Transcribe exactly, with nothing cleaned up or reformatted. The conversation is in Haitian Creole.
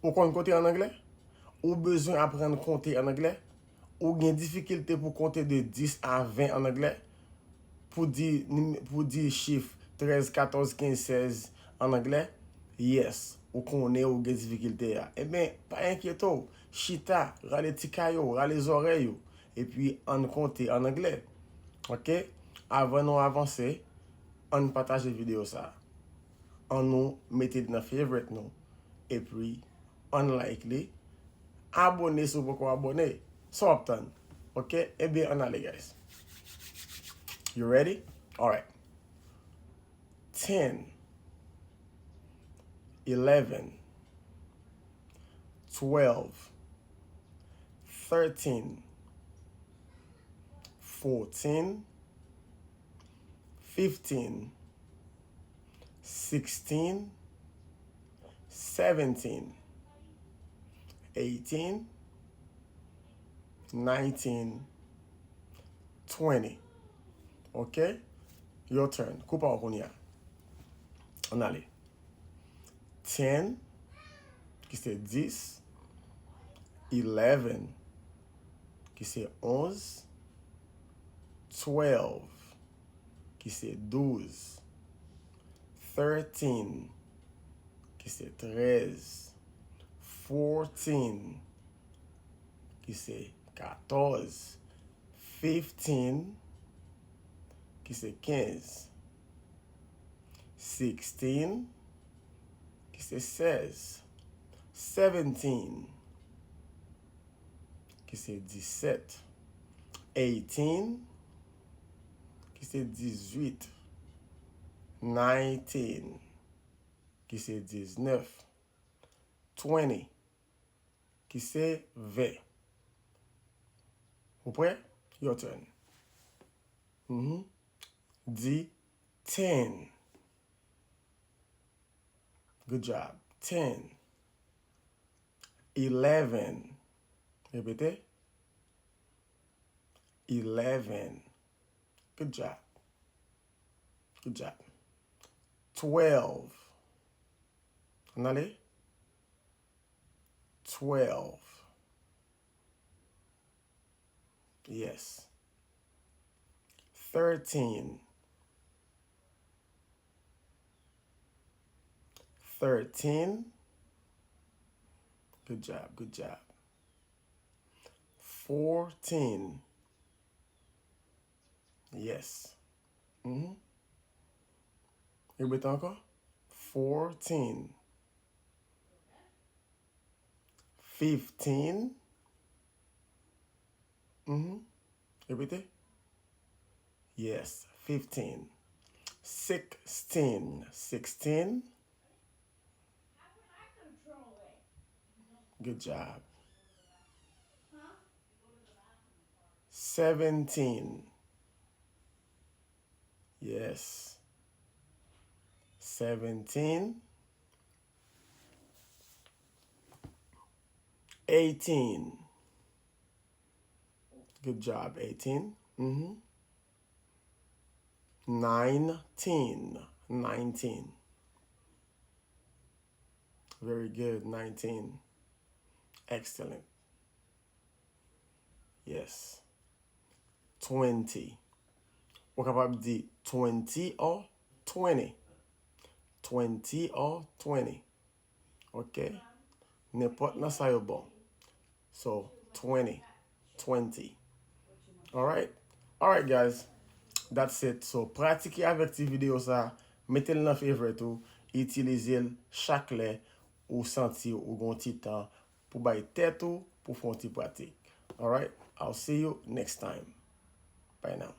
Ou konn konte an anglè? Ou bezwen aprann konte an anglè? Ou gen difikilte pou konte de dis a ven an anglè? Pou di, nim- pou di chif trèz, katòz, kenz, sèz an anglè? Yes, ou konnen ou gen difikilte a. Ebyen, pa enkyete w. Chita, rale ti kay ou, rale zòrèy ou, epi ann konte an anglè. Oke? Avan nou avanse, ann pataje videyo sa a. Ann nou mete l nan favorite nou, epi ann like li. Abone si w poko abone. Sa w ap tann? Oke? Ebyen, ann ale, guys. You ready? Alright. Ten, eleven, twelve, thirteen, fourteen, fifteen, sixteen, seventeen, eighteen, nineteen, twenty. Oke? Your turn. Kou pa w kounye a. Ann ale. Ten, ki se dis. Eleven, ki se onz. Twelve, ki se douz. Thirteen, ki se trèz. Fourteen, ki se katòz. Fifteen, ki se kenz. Sixteen, ki se sèz. Seventeen, ki se disèt. Eighteen, ki se dizuit. Nineteen, ki se diznèf. Twenty, ki se ven. Ou prè? Your turn. Mhm. Di ten. Good job. Ten. Eleven. Repete. Eleven. Good job. Good job. Twelve. Ann ale. Twelve. Yes. Thirteen. Thirteen. Good job, good job. Fourteen. Yes. Mhm. Repete ankò. Fourteen. Fifteen. Mhm. Repete. Yes, fifteen. Sixteen. Sixteen. Good job. Seventeen. Yes. Seventeen. Eighteen. Good job, eighteen. Mhm. Nineteen. Nineteen. Very good, nineteen. Excellent. Yes. Twenty. Ou kapab di twenty or twenty. Twenty or twenty. Ok? Nenpòt nan sa yo bon. So, twenty. Twenty. Alright? Alright, guys. That's it. So, pratike avèk ti videyo sa. Mete l nan favorite ou. Itilize l chak lè ou santi ou gon ti tan pou bay tèt ou, pou fè yon ti pratik. Alright? I'll see you next time. Bye now.